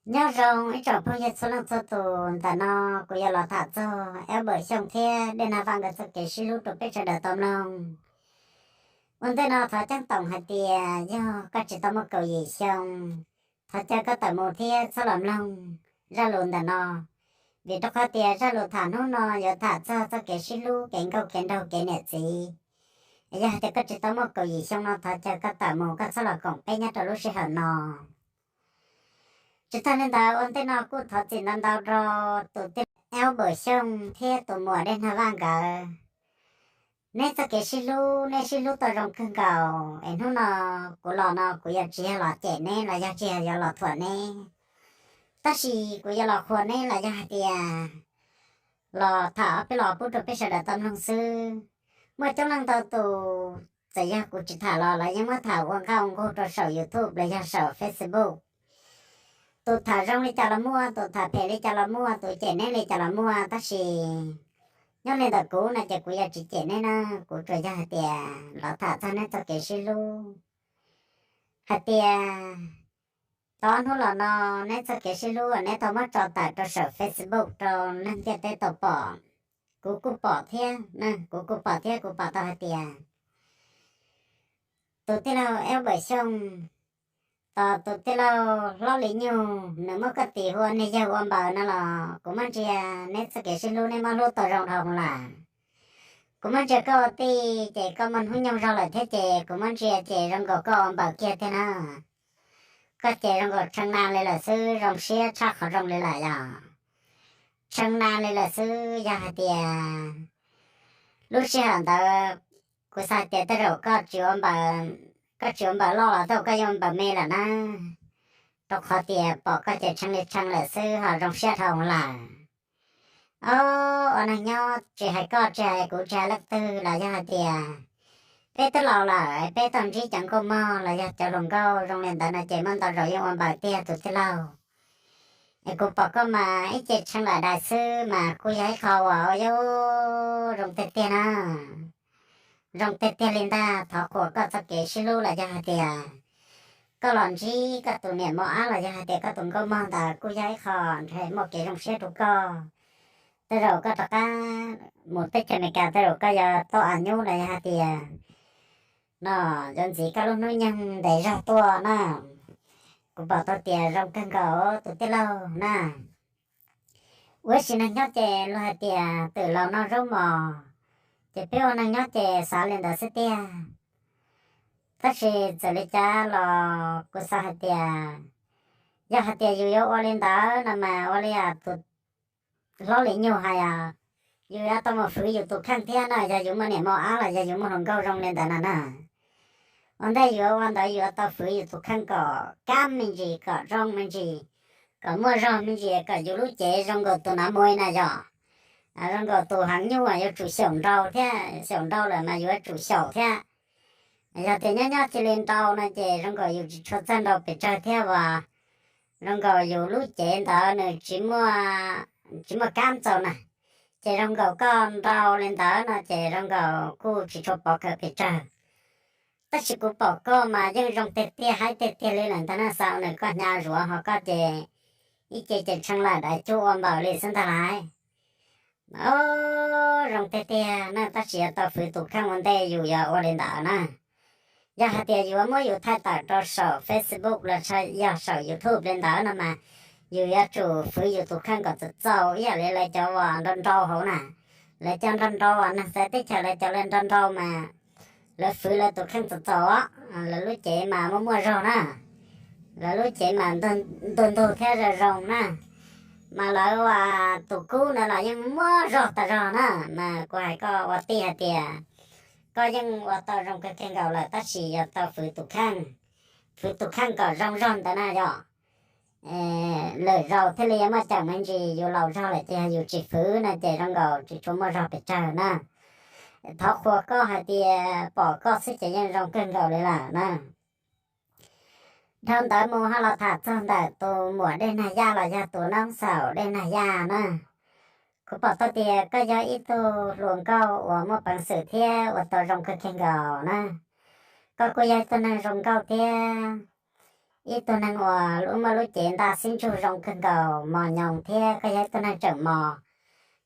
Nyob zoo ib tsoom phooj ywg txhua leej txhua tus, ntawm no kuv yuav los tham txog Albert Xyooj thiab Dej Nag Vaj nkawd txoj kev sib hlub rau peb sawv daws tau mloog. Ua ntej no thov ceeb toom hais tias yog koj tsis tau muaj kaum yim xyoo, thov caw koj tawm mus thiab txhob los mloog zaj lus ntawm no, vim rau qhov tias zaj lus tham hnub no yuav tham txog txoj kev sib hlub kev nkauj kev nraug kev niam txiv. Yog hais tias koj tsis tau muaj kaum yim xyoo no thov caw koj tawm mus, koj txhob los koom peb nyob rau lub sij hawm no. Tsis tag li ntawd, ua ntej no kuj thov txim ntau ntau rau tus tij laug Albert Xyooj thiab tus muam Dej Nag Vaj nkawd. Neb txoj kev sib hlub, neb sib hlub tau zoo kawg nkaus es hnub no kuv los no kuv yuav tsis yog los cem neb los yog tsis yog yuav los thuam neb, tab sis kuv yuav los qhuas neb los yog hais tias los tham ob peb lo pub rau peb sawv daws tau mloog xwb. Muaj coob leej ntau tus txawm yog kuv tsis tham los lawv yeej muab tham ua nqaj ua nqug rau saum YouTube los yog saum Facebook. Tus tham zoo li cas los muaj, tus tham phem li cas los muaj, tus cem neb li cas los muaj, tab sis nyob li ntawm kuv no ces kuv yuav tsis cem neb na, kuv tsuas yog hais tias los tham txog neb txoj kev sib hlub, hais tias tau ob hnub los no neb txoj kev sib hlub neb tau muab tso tawm rau saum Facebook rau neeg ntiaj teb tau pom. Kuv kuj pom thiab, kuv kuj pom thiab, kuv pom tau hais tias tus tij laug Albert Xyooj, tos tus tij laug Hlob Lis Nyug nws muab koj tis hu ua niag yawg ua npaws no los kuv muab ntsia neb txoj kev sib hlub neb muab hlub tau zoo dhau lawm. Kuv muab ntsia koj ua tij ces koj muaj hnub nyoog zog lawm thiab ces kuv muab ntsia ces zoo nkaus koj ua npaws kiag thiab na. Koj ces zoo nkaus tshee na li lawm xwb, zoo siab tshaj qhov zoo li lawm yog tshee na li lawm xwb. Yog hais tias lub sij hawm ntawd kuv xav hais tias tej zaum koj tsis ua npaws, koj tsis ua npaws loj los tej zaum koj yuav ua npaws me lawm na, rau qhov tias pom koj ces tshee li tshee lawm xwb ho zoo siab dhau lawm. Ob, ua neeg nyob tsis hais koj tsis hais kuv tsis hais leej twg los yog hais tias peb twb laus lawm peb tau ntsib cov nkauj mog los yog cov hluas nkauj zoo li ntawd no ces muaj ntau zaus yeej ua npaws tiag tus tij laug. Es kuv pom koj mas ib ce tshee lawm dais xwb mas kuj yog ib qho uas yuav zoo tiag tiag na. Zoo tiag tiag li ntag, thov qhuas koj txoj kev sib hlub los yog hais tias koj los ntsib koj tus niam mos ab los yog hais tias koj tus nkauj mog ntawd kuj yog ib qho ntshe muaj kev zoo siab rau koj. Tej zaum koj rov qab mus teb chaws Amelikas tej zaum koj yuav tau a nyub los yog hais tias no yuav ntxiv koj lub hnub nyoog ntev zog tuaj na. Kuv pom tau tias zoo kawg nkaus tus tij laug na. Ua ib sim neej nyob ces luag hais tias twm laus noj zaub mos, ces peb ua neej nyob ces xav li ntawd xwb tiag. Tab sis txawm li cas los kuv xav hais tias yog hais tias yus yuav ua li ntawd no mas ua li tus Hlob Lis Nyug hais, yus yuav tau mus fwv yus tus kheej thiab no, yog yus muaj niam mos ab los yog yus muaj hluas nkauj zoo li ntawd no na. Ua ntej yuav ua ntawd yuav tau fwv yus tus kheej kom kab me ntsis, kom zoo me ntsis, kom muaj zog me ntsis, kom yus lub cev zoo nkaus tus nav muj na yog, zoo nkaus tus heev nyuj yuav tsum xyaum nrau thiab, xyaum nrau lawm mas yuav tsum xyaum thiab. Yog tias nyob nyob cia li nrau no ces zoo nkaus yus tsis tshua txawj nrau pes tsawg thiab as, zoo nkaus yus lub cev ntawd nws tsis muaj kab txaus na, ces zoo nkaus koj nrau li ntawd no ces zoo nkaus kuj tsis tshua pov khawm pes tsawg. Tab sis kuv pom koj mas yeej zoo tiag tiag, haib tiag tiag li lawm ntag na, xav ua nws koj hnyav zuav ho koj ces ib ce ces tshee lawm daim cuj ua npaws li xwb ntag lauj. Zoo tiag tiag na, tab sis yuav tau fwv tus kheej ua ntej yus yuav ua li ntawd na. Yog hais tias yuav muab yus thaij tawm rau saum Facebook los yog saum YouTube li ntawd no mas yus yuav tsum fwv yus tus kheej kom txaus txaus ib yam li lawv cov uas nrau nrau hauv na. Lawv cov nrau nrau uas neeg txawv teb chaws lawv cov lawv nrau nrau mas lawv fwv lawv tus kheej txaus txaus, lawv lub cev mas muaj muaj zog na, lawv lub cev mas ntug ntug thiab zoo zoo na, mas lawv ua tus kub ntawd los yeej muaj zog tas zog na. Mas kuv hais koj ua tij hais tias koj yeej ua tau zoo kawg kawg nkaus lawm, tab sis yuav tau fwv tus kheej, fwv tus kheej kom zoo zog ntawd na yog. Lwm zaus thiaj li yuav muaj cawm me ntsis, yus laus zog lawm ces yog yus tsis fwv no ces zoo nkaus tsis tshua muaj zog pes tsawg na. Thov qhuas koj hais tias pom koj xwb ces yeej zoo kawg nkaus li lawm na. Dhau ntawd mus ho los tham txog ntawm tus muam Dej Nag Yaj los yog tus noob xaum Dej Nag Yaj na. Kuv pom tau tias koj yog ib tug hluas nkauj uas muaj peev xwm thiab ua tau zoo kawg kawg nkaus na. Koj kuj yog ib tug neeg zoo nkauj thiab. ib tug neeg uas lub muaj lub cev ntaj xib ntsug zoo kawg nkaus, mos nyoos thiab koj yog ib tug neeg tseem mos,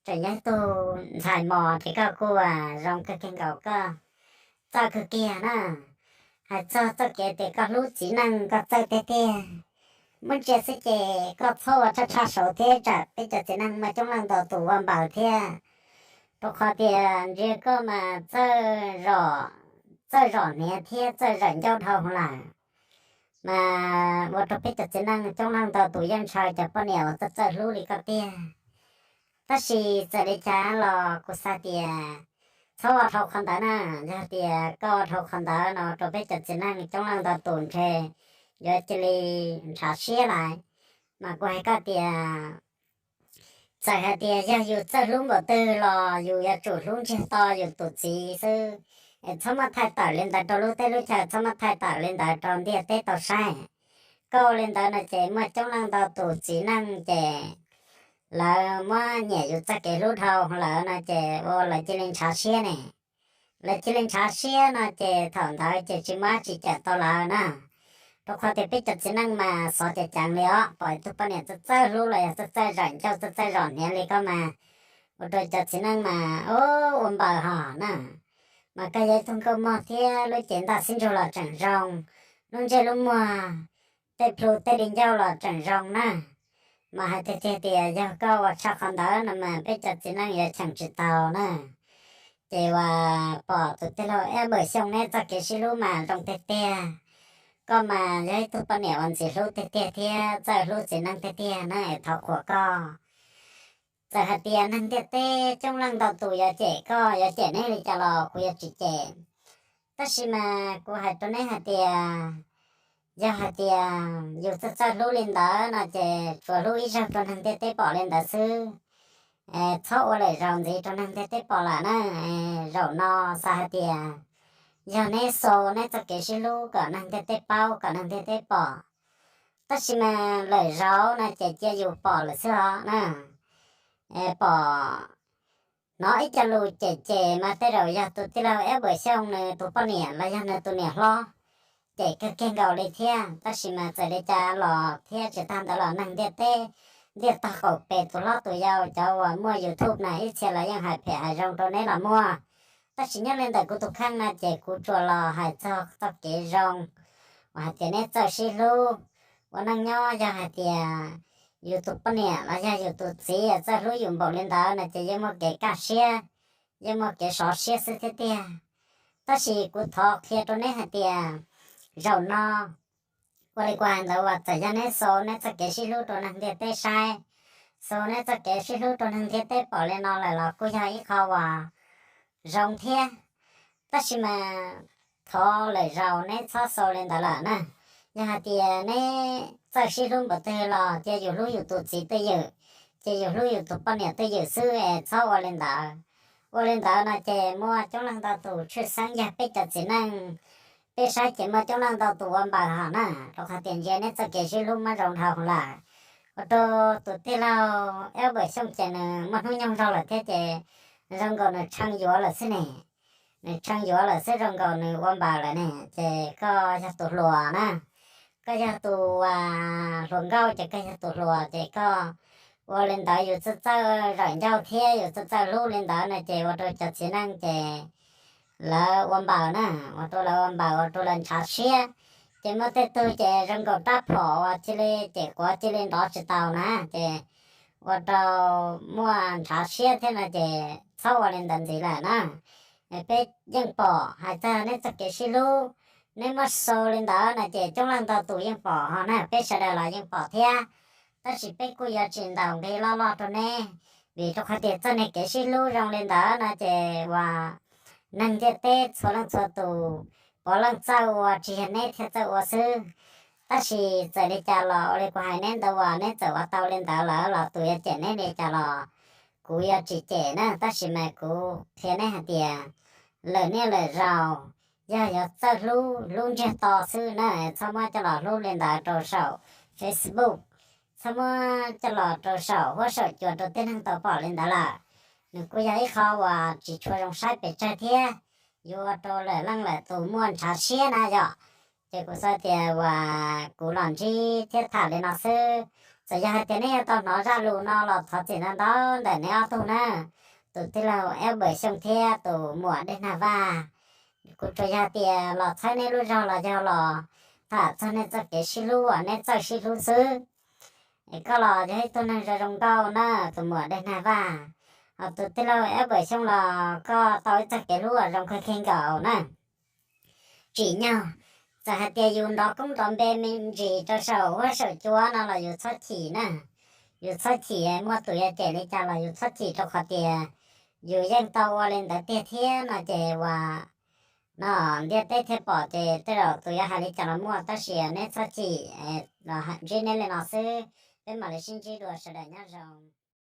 tseem yog ib tug ntxhais mos ces koj kuj zoo kawg kawg nkaus, koj txawj kawg kiag na. Hais txog txoj kev tias koj hlub txiv neej koj txawj tiag tiag, muab ntsia xwb ces koj txhob ua tshaj tshaj saud thiab tsam peb cov txiv neej muaj coob leej ntau tus ua npaws thiab. Rau qhov tias ntsia koj mas txawj zom hniav thiab txawj zawm ncauj dhau lawm, mas ua rau peb cov txiv neej coob leej ntau tus yeej ntshaw cov poj niam uas txawj txawj hlub li koj tiag. Tab sis txawm li cas los kuv xav tias txhob ua dhau qhov ntawd na. Yog tias koj ua dhau qhov ntawd no rau peb cov txiv neej coob leej ntau tus ntshe yuav cia li ntshav siab lawm. Mas kuv hais koj tias txawm hais tias yog yus txawj hlub npaum twg los yus yuav tsum hlub ntsiag to yus tus txiv xwb. Es txhob muab thaij tawm li ntawd rau lub teb lub chaw, txhob muab thaij tawm li ntawd rau ntiaj teb tau saib. Koj ua li ntawd no ces muaj coob leej ntau tus txiv neej ces lawv muab nyiam yus txoj kev hlub dhau lawm no ces ua lawv cia li ntshav siab ne. Lawv cia li ntshav siab no ces thaum ntawd ces tsis muaj dab tsi cawm tau lawv na. Rau qhov tias peb cov txiv neej mas xov ceev ceev li os, pom ib tug poj niam txawj txawj hlub los yog txawj txawj zawm ncauj txawj txawj zom hniav li koj mas ua rau cov txiv neej mas ua npaws hos na. Mas koj yog ib tug nkauj mog thiab lub cev ntaj xib ntsug los tseem zoo, lub ntsej lub muag tej plhu tej di ncauj los tseem zoo na. Mas hais tiag tiag tias yog koj ua tshaj qhov ntawd no mas peb cov txiv neej yuav cheem tsis tau na. Ces uas pom tus tij laug Ab Pawm Xyooj neb txoj kev sib hlub mas zoo tiag tiag. Koj mas yog ib tug poj niam uas ntxim hlub tiag tiag thiab txawj hlub txiv neej tiag tiag na, es thov qhuas koj. Txawm hais tias neeg ntiaj teb coob leej ntau tus yuav cem koj yuav cem neb li cas los kuv yuav tsis cem. Tab sis mas kuv hais rau neb hais tias yog hais tias yus txawj txawj hlub li ntawd no ces tsuas hlub ib zaug rau neeg ntiaj teb pom li ntawd xwb. Txhob ua lawm zaus ntxiv rau neeg ntiaj teb pom lawm na. Zaum no xav hais tias yog neb xaus neb txoj kev sib hlub kom neeg ntiaj teb paub kom neeg ntiaj teb pom. Tab sis mas lawm zaus no ces cia yus pom lawm xwb os na. Pom hnov ib co lus cem cem mas tej zaum yog tus tij laug Ab Pawm Xyooj nws tus poj niam los yog nws tus niam hlob cem kawg kiag nkaus li thiab. Tab sis mas txawm li cas los thiab tsis tag ntawd los neeg ntiaj teb ntiaj tog qaum pem tus hlob tus yau cov uas muaj YouTube na ib txhia los yeej hais phem hais zoo rau neb los muaj. Tab sis nyob li ntawm kuv tus kheej no ces kuv tsuas los hais txog txoj kev zoo uas hais tias neb txawj sib hlub ua neej nyob. Yog hais tias yus tus poj niam los yog yus tus txiv txawj hlub yus npaum li ntawd no ces yeej muaj kev kaj siab, yeej muaj kev sov siab xwb thiab tiag. Tab sis kuv thov qhia rau neb hais tias zaum no ua li kuv hais ntawd uas txawm yog neb xaus neb txoj kev sib hlub rau neeg ntiaj teb saib, xaus neb txoj kev sib hlub rau neeg ntiaj teb pom li no lawm los kuj yog ib qho uas zoo thiab. Tab sis mas thov lawm zaus neb txhob xaus li ntawd lawm na. Yog hais tias neb txawj sib hlub npaum twg los cia yus hlub yus tus txiv twj ywm, cia yus hlub yus tus poj niam twj ywm xwb es txhob ua li ntawd. Ua li ntawd no ces muaj coob leej ntau tus tshwj xeeb yog peb cov txiv neej, peb saib ces muaj coob leej ntau tus ua npaws hos na, rau qhov tias ntsia neb txoj kev sib hlub muab zoo dhau lawm. Ua rau tus tij laug Ab Pawm Xyooj ces nws muaj hnub nyoog zog lawm thiab ces zoo nkaus nws tshee yuav lawm xwb ne. Nws tshee yuav lawm xwb zoo nkaus nws ua npaws lawm ne. Ces koj yog tus hluas na, koj yog tus hluas nkauj ces koj yog tus hluas ces koj ua li ntawd yus txawj txawj zawm ncauj thiab yus txawj txawj hlub li ntawd no ces ua rau cov txiv neej ces lawv ua npaws na, ua rau lawv ua npaws ua rau lawv ntshav siab. Ces muaj tej tug ces zoo nkaus rab phom uas cia li cem quav cia li nrov tsis tau na, ces ua rau muaj ntshav siab thiab no ces txhob ua li ntawd ntxiv lawm na. Peb yeej pom hais txog neb txoj kev sib hlub, neb muab xaus li ntawd no ces coob leej ntau tus yeej pom ho na, peb sawv daws los yeej pom thiab. Tab sis peb kuj yuav tsis ntaus nqi loj loj rau neb, vim rau qhov tias txoj niag kev sib hlub zoo li ntawd no ces uas neeg ntiaj teb txhua leej txhua tus puav leej txawj ua, tsis yog neb thiaj txawj ua xwb. Tab sis txawm li cas los ua li kuv hais neb ntawd uas neb txawm ua tau li ntawd lawm los tus yuav cem neb li cas los kuv yuav tsis cem na, tab sis mas kuv qhia neb hais tias lawm niaj lawm zaus yog yuav txawj hlub, hlub ntsiag to xwb na, txhob muab coj los hlub li ntawd rau saum Facebook, txhob muab coj los rau saum huab saum cua rau tib neeg tau pom li ntawd lawm. Nws kuj yog ib qho uas tsis tshua zoo saib pes tsawg thiab, yuav ua rau lawm leej lawm tus muaj ntshav siab na yom. Ces kuv xav tias uas kuv los ntsib thiab tham li no xwb. Txawm yog hais tias neb yuav tau hnov zaj lus no los thov txim ntau ntau ntawm neb ob tug na. Tus tij laug Eb Pawm Xyooj thiab tus muam Dej Nag Vaj, kuv tsuas yog tias los txhawb neb lub zog los yog los tham txog nej txoj kev sib hlub uas neb txawj sib hlub xwb. Es koj los yog ib tug neeg zoo zoo nkauj na, tus muam Dej Nag Vaj. Ho tus tij laug Eb Pawm Xyooj los koj tau ib txoj kev hlub uas zoo kawg kawg nkaus na. Tsim nyog txawm hais tias yus nrov koob nrov npe me ntsis rau saum huab saum cua no los yus txhob chim na. Yus txhob chim, muaj tus yuav cem li cas los yus txhob chim, rau qhov tias yus yeej tau ua li ntawd tiag thiab no ces uas no ntiaj teb thiaj pom, ces tej zaum tus yuav hais li cas los muaj, tab sis neb txhob chim, los ntsib neb li no xwb, peb mam li sib ntsib dua, sawv daws nyob zoo.